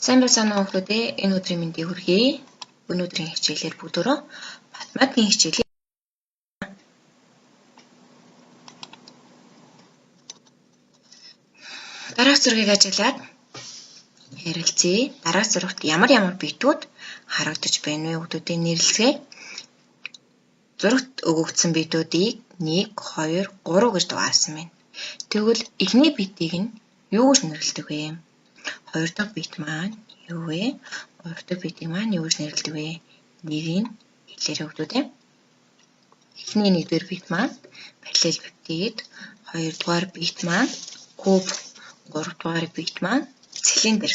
Сайн байцгаана уу хүмүүстээ, энэ өдрийн мэндийг хүргэе. Өнөөдрийн хичээлээр бүгдөө математикийн хичээлийг дараах зургийг ажиглаад ярилцъя. Дараах зурагт ямар ямар битүүд харагдаж байна вэ? Хүмүүсийн нэрлэцгээе. Зурагт өгөгдсөн битүүдийг 1, 2, 3 гэж дугаасан байна. Тэгвэл эхний битийг нь юу гэж нэрлэдэг вэ? Хоёр дахь бит маань юу вэ? Гурав дахь битийг маань юу гэж нэрлэдэг вэ? Нэрийг хэлээрэй хүмүүстээ. Эхний нэгдүгээр бит маань параллел пептид, хоёрдугаар бит маань куб, гуравдугаар бит маань цилиндр.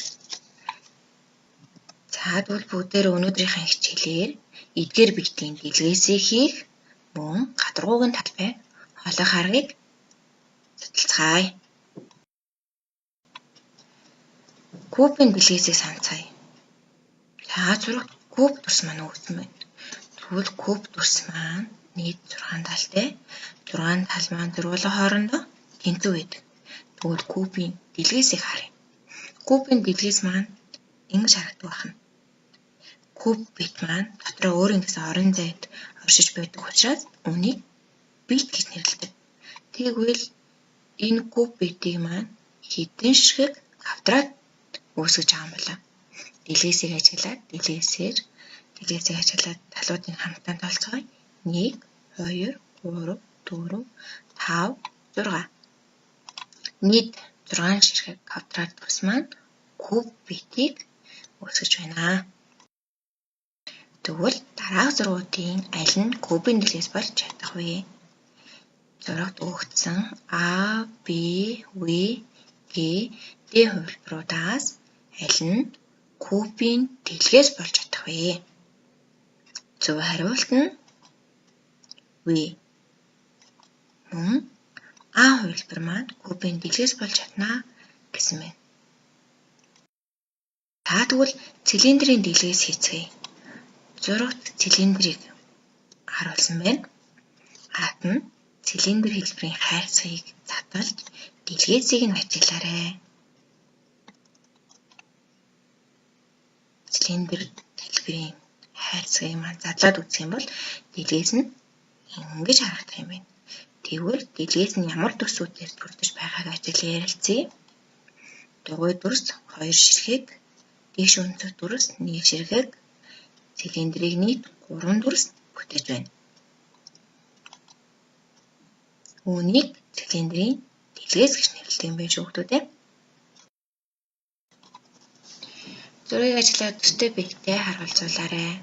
За тэгвэл бүгдээр өнөөдрийнхээ хичээлээр эдгээр битийн дэлгээсийг хийх мөн гадаргуугийн талбай олох аргыг судалцгаая. Кубын дэлгээсийг санацгаая. За зурагт куб дүрс маань өгсөн байна. Тэгвэл куб дүрс маань нийт 6 талтай. 6 тал маань зурвуулах хоорондоо тэнцүү байдаг. Тэгвэл кубын дэлгээсийг харъя. Кубын дэлгэс маань ингэж харагдах байна. Куб бит маань дотроо өөрийн гэсэн орон зайд оршиж байдаг учраас үүнийг бит гэж нэрлэдэг. Тэгвэл энэ куб битийг маань хэдэн ширхэг квадрат үүсгэж байгаа юм байна. Дэлгээсийг ажиглаад дэлгээсийг ажиглаад талуудыг хамтдаа толцгоё. 1 2 3 4 5 6. Нийт 6 ширхэг квадрат дүрс маань куб битийг үүсгэж байна. Тэгвэл дараах зургуудын аль нь кубын дэлгэс болж чадах вэ? Зурагт өгөгдсөн А, Б, В, Г, Д хувилбаруудаас аль нь кубын дэлгэс болж чадах вэ? Зөв хариулт нь В. Мөн А хувилбар маань кубын дэлгэс болж чадна гэсэн байна. За тэгвэл цилиндрийн дэлгэс хийцгээе. Зурагт цилиндрийг харуулсан байна. Аад нь цилиндр хэлбэрийн хайрцгийг задлж дэлгээсийг нь ажиглаарай. Цилиндр хэлбэрийн хайрцгийг маань задлаад үзэх юм бол дэлгэс нь ингэж харагдах юм байна. Тэгвэл дэлгэс нь ямар төсүүдээр бүрдэж байгааг ажиглан ярилцъя. Дугуй дүрс 2 ширхэг, дээш өнцөг дүрс 1 ширхэг, цилиндрийг нийт 3 дүрс бүтээж байна. Үүнийг цилиндрийн дэлгэс гэж нэрлэдэг юм байна шүү хүмүүстээ. Зургийг ажиглаад төстэй биттэй харуулцуулаарай.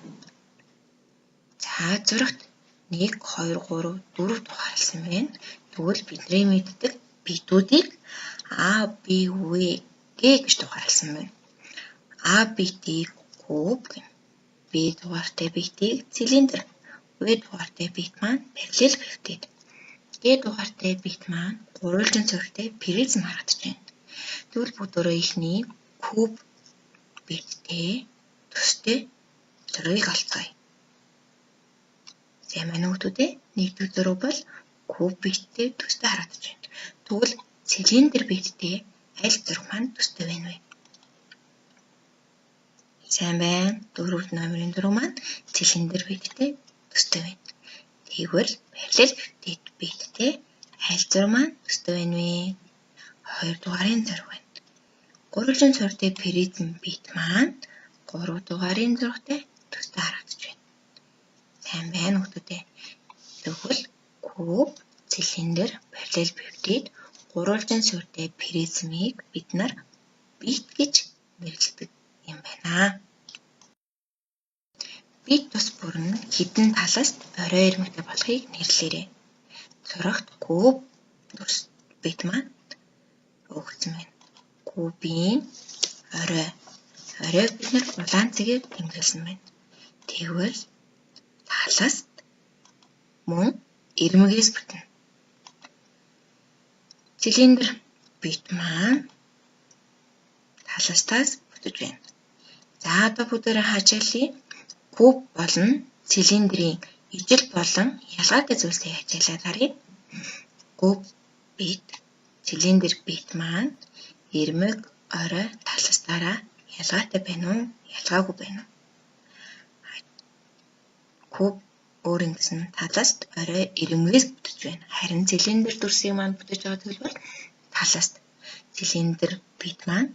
За зурагт 1 2 3 4 дугаарласан байна. Тэгвэл бидний мэддэг битүүдийг А, Б, В, Г гэж дугаарласан байна. А битийг куб гэнэ. Б дугаартай битийг цилиндр, В дугаартай бит маань параллел пептид. Г дугаартай бит маань гурвалжин суурьтай призм харагдаж байна. Тэгвэл бүгдөө эхний куб биттэй төстэй зургийг олцгоё. Сайн байна уу хүмүүстээ? Нэгдүгээр зураг бол куб биттэй төстэй харагдаж байна. Тэгвэл цилиндр биттэй аль зураг маань төстэй байна вэ? Сайн байна. 4 номерын зураг маань цилиндр биттэй төстэй байна. Тэгвэл параллел пептид биттэй аль зураг маань төстэй байна вэ? 2 дугаарын зураг байна. Гурвалжин суурьтай призм бит маань 3 дугаарын зурагтай төстэй харагдаж байна. Сайн байна хүмүүстээ. Тэгвэл куб, цилиндр, параллел пептид, гурвалжин суурьтай призмийг бид нар бит гэж нэрлэдэг юм байна. Бит тус бүр нь хэдэн талаас орой ирмэгтэй болохыг нэрлээрэй. Зурагт куб дүрс бит маань өгөгдсөн байна. Кубын орой. Оройг бид нар улаан цэгээр тэмдэглэсэн байна. Тэгвэл талаас мөн ирмэгээс бүтнэ. Цилиндр бит маань талаастаас бүтэж байна. За одоо бүгдээрээ хажаалъя. Куб болон цилиндрийн ижил болон ялгаатай зүйлсийг хачаалаад харъя. Куб бит, цилиндр бит маань ирмэг, орой, таластаараа Ялгаатай байна уу? Ялгаагүй байна уу? Куб өөр ингэсэн таласт орой ирмэгээс бүтэж байна. Харин цилиндр дүрсийг маань бүтэж байгаа зүйл бол таласт. Цилиндр бит маань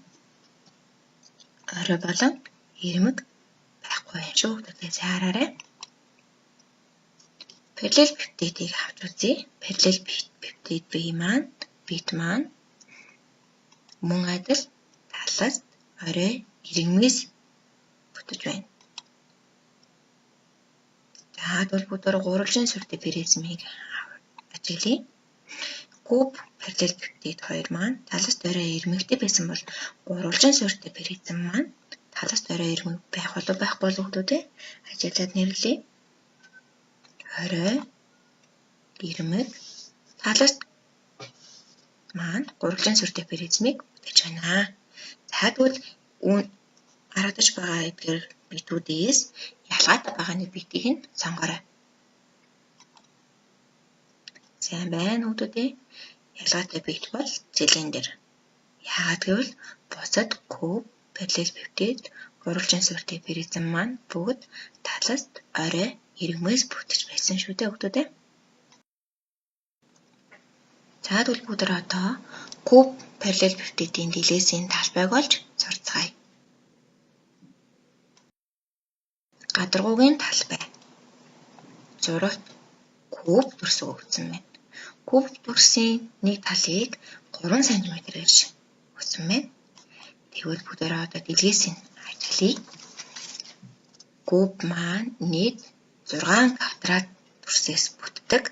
орой болон ирмэг байхгүй юм шүү. Тэгээ сайн хараарай. Параллел пептидийг авч үзье. Параллел пептид B маань бит маань мөн адил таласт орой ирмэгээс бүтэж байна. За тэгвэл бүгдээр гурвалжин суурьтай призмыг ажиглая. Куб параллел пептид 2 маань таласт орой ирмэгтэй байсан бол гурвалжин суурьтай призм маань таласт орой ирмэг байх болов байхгүй болов хүмүүсээ ажиглаад нэрлэе. Орой ирмэг таласт маань гурвалжин суурьтай призмыг бүтээж байна. За тэгвэл гаргадаж байгаа эдгээр битүүдээс ялгаатай байгаа нэг битийг нь сонгоорой. Сайн байна хүмүүсээ. Ялгаатай бит бол цилиндр. Яагаад гэвэл бусад куб, параллел пептид, гурвалжин суурьтай призм маань бүгд таласт орой ирмэгээс бүтэж байсан шүү дээ хүмүүсээ. За тэгвэл бүгд одоо куб параллел пептидийн дэлгээсийн талбайг олж сурцгаая. Гадаргуугийн талбай. Зурагт куб дүрс өгсөн байна. Куб дүрсийн нэг талыг 3 см гэж өгсөн байна. Тэгвэл бүгдээрээ одоо дэлгээсийг ажиглая. Куб маань нийт 6 квадрат дүрсээс бүтдэг.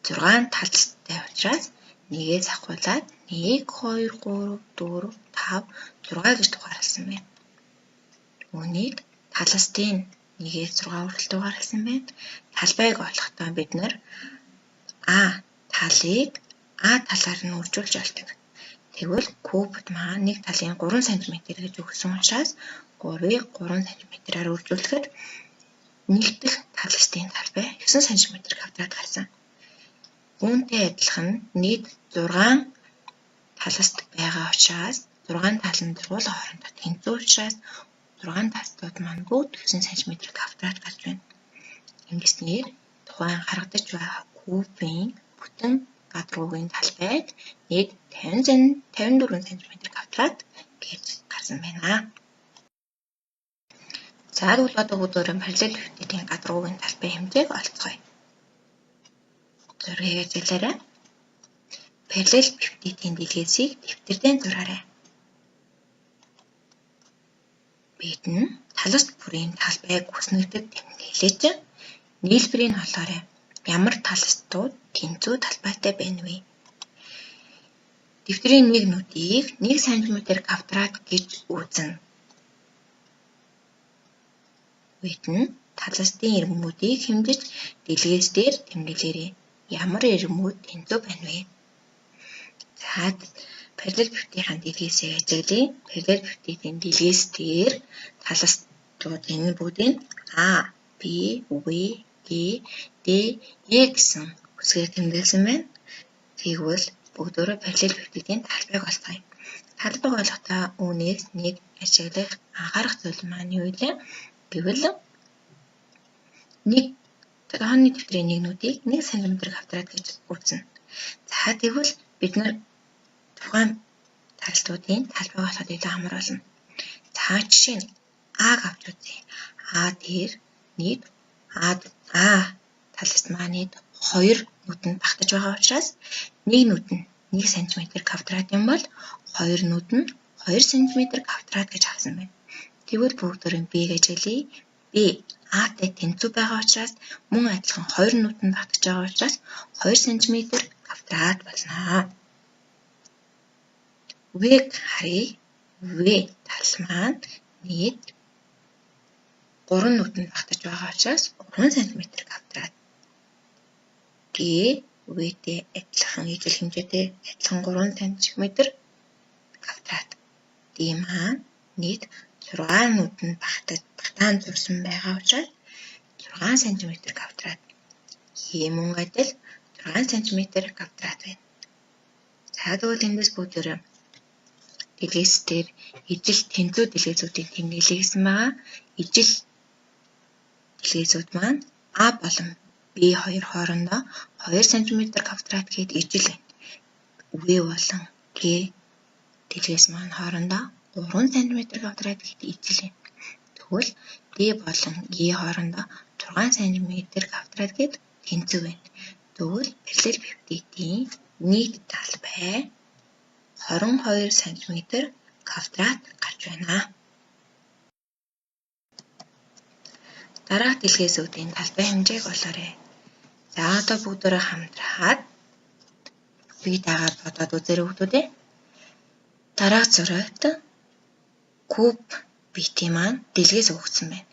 6 талтай учраас нэгээс ахуулаад 1 2 3 4 5 6 гэж дугаарласан байна. Үүнийг таластын 1-ээс 6 хүртэл дугаарласан байна. Талбайг олохдоо бид нар А талыг А талаар нь үржүүлж олдог. Тэгвэл кубд маань нэг талын 3 см гэж өгсөн учраас 3-ыг 3 см-аар үржүүлэхэд нэгдэх талстын талбай 9 см квадрат гарсан. Үүнтэй адилхан нийт 6 талст байгаа учраас 6 тал нь зургуул хоорондоо тэнцүү учраас 6 талстууд маань бүгд 9 см квадрат гарч байна. Ингэснээр тухайн харагдаж байгаа кубын бүтэн гадаргуугийн талбайг нийт 54 см квадрат гэж гарсан байна. За тэгвэл одоо бүгдээрээ параллел пептидийн гадаргуугийн талбай хэмжээг олцгоё. Зургийг ажиглаарай. Параллел пептидийн дэлгээсийг дэвтэрдээ зураарай. Бид нь талст бүрийн талбайг хүснэгтэд тэмдэглэж нийлбэрийг олоорой. Ямар талстууд тэнцүү талбайтай байна вэ? Дэвтрийн нэг нүдийг 1 см квадрат гэж үзнэ. Бид нь талстын ирмэгүүдийг хэмжиж дэлгээс дээр тэмдэглээрэй. Ямар ирмэгүүд тэнцүү байна вэ? За параллел пептидийн дэлгээсийг ажиглая. Параллел пептидийн дэлгээс дээр талстуудын бүгдийг А, Б, В, Г, Д, Е гэсэн үсгээр тэмдэглэсэн байна. Тэгвэл бүгдөөрөө параллел пептидийн талбайг олцгоё. Талбайг олохдоо үүнээс нэг ашиглах анхаарах зүйл маань юу вэ? Гэвэл нэг тооны дэвтрийн нэг нүдийг 1 см квадрат гэж үзнэ. За тэгвэл бид нар тухайн талтуудын талбайг олоход илүү амар болно. За жишээ нь А-г авч үзье. А дээр нийт А талст маань нийт 2 нүд нь багтаж байгаа учраас нэг нүд нь 1 см квадрат юм бол 2 нүд нь 2 см квадрат гэж авсан байна. Тэгвэл бүгдээрээ Б-г ажиглая. Б А-тай тэнцүү байгаа учраас мөн адилхан 2 нүд нь багтаж байгаа учраас 2 см квадрат болно. В-г харъя. В тал маань нийт 3 нүд нь багтаж байгаа учраас 3 см квадрат. Г В-тэй адилхан ижил хэмжээтэй адилхан 3 см квадрат. Д маань нийт 6 нүд нь багтаан зурсан байгаа учраас 6 см квадрат. Е мөн адил 6 см квадрат байна. За тэгвэл эндээс бүгдээрээ Дэлгэц дээр ижил тэнцүү дэлгэцүүдийн тэмдэглэл гэсэн байгаа. Ижил дэлгэцүүд маань А болон Б хоёр хоорондоо 2 см квадрат гээд ижил байна. В болон Г дэлгэц маань хоорондоо 3 см квадрат гээд ижил байна. Тэгвэл Д болон Е хоорондоо 6 см квадрат гээд тэнцүү байна. Тэгвэл параллел пептидийн нийт талбай 22 см квадрат гарч байна. Дараах дэлгэцүүдийн талбай хэмжээг олоорой. За одоо бүгдээрээ хамтраад бие дагаад бодоод үзээрэй хүмүүдээ. Дараах зурагт куб битийн маань дэлгэц өгөгдсөн байна.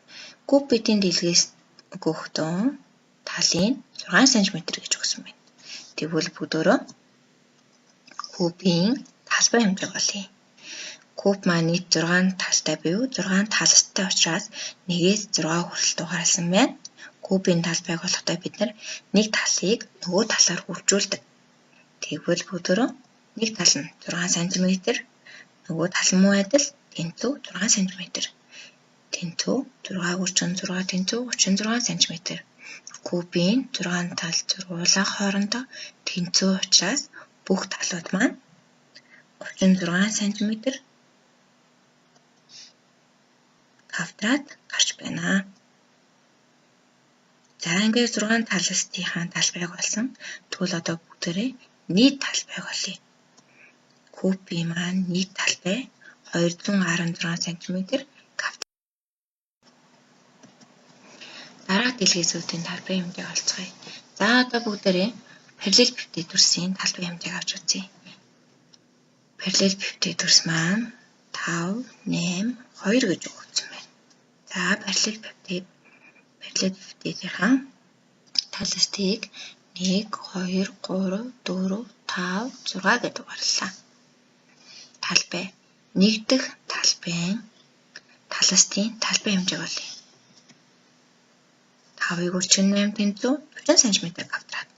Куб битийн дэлгэц өгөхдөө талын 6 см гэж өгсөн байна. Тэгвэл бүгдөөрөө кубын талбай хэмжээг олъё. Куб маань нийт 6 талтай буюу 6 талстай учраас 1-ээс 6 хүртэл дугаарласан байна. Кубын талбайг олохдоо бид нэг талыг нөгөө талаар үржүүлдэг. Тэгвэл бүгдөөрөө нэг тал нь 6 см, нөгөө тал нь мөн адил тэнцүү 6 см. Тэнцүү 6 гүрчин 6 тэнцүү 36 см. Кубын 6 тал зургуулах хоорондоо тэнцүү учраас бүх талууд маань 36 см квадрат гарч байна. За ингээд 6 талстынхаа талбайг олсон. Тэгвэл одоо бүгдээрээ нийт талбайг олъё. Кубын маань нийт талбай 216 см квадрат. Дараах дэлгэцүүдийн талбай хэмжээг олцгоё. За одоо бүгдээрээ параллел пептид дүрсийн талбай хэмжээг авч үзье. Параллел пептид дүрс маань 5, 8, 2 гэж өгөгдсөн байна. За параллел пептидийнхаа талстыг 1, 2, 3, 4, 5, 6 гэдэг дугаарлаа. Талбай. Нэгдэх талбайн талстын талбай хэмжээг олъё. 5-ыг үржих 8 тэнцүү 40 см квадрат.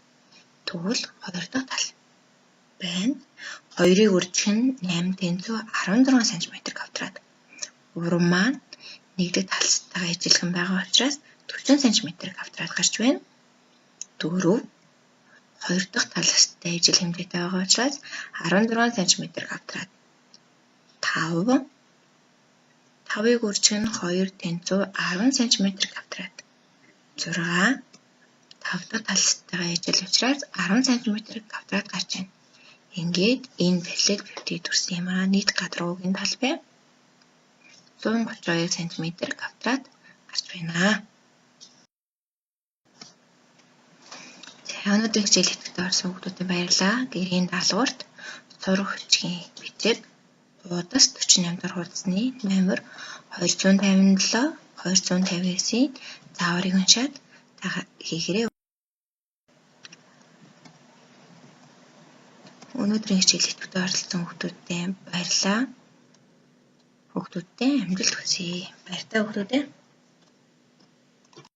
Тэгвэл 2 дахь тал байна. 2-ыг үржих нь 8 тэнцүү 16 см квадрат. Урам маань нэгдэх талстайгаа ижилхэн байгаа учраас 40 см квадрат гарч байна. 4 хоёр дахь талстай ижил хэмжээтэй байгаа учраас 16 см квадрат. 5 5-ыг үржих нь 2 тэнцүү 10 см квадрат. 6 5 дахь талстайгаа ижил учраас 10 см квадрат гарч байна. Ингээд энэ параллел пептид дүрсийн маань нийт гадаргуугийн талбай 132 см квадрат гарч байна. За өнөөдрийн хичээл идэвхтэй орсон хүмүүстээ баярлалаа. Гэрийн даалгаварт сурах хүчгийн бичиг хуудас 48 дахь хуудасны номер 257 259-ийн зааврыг уншаад хийгээрэй. Өнөөдрийн хичээл идэвхтэй оролцсон хүмүүстээ баярлалаа. Хүмүүстээ амжилт хүсье. Баяртай хүмүүстээ.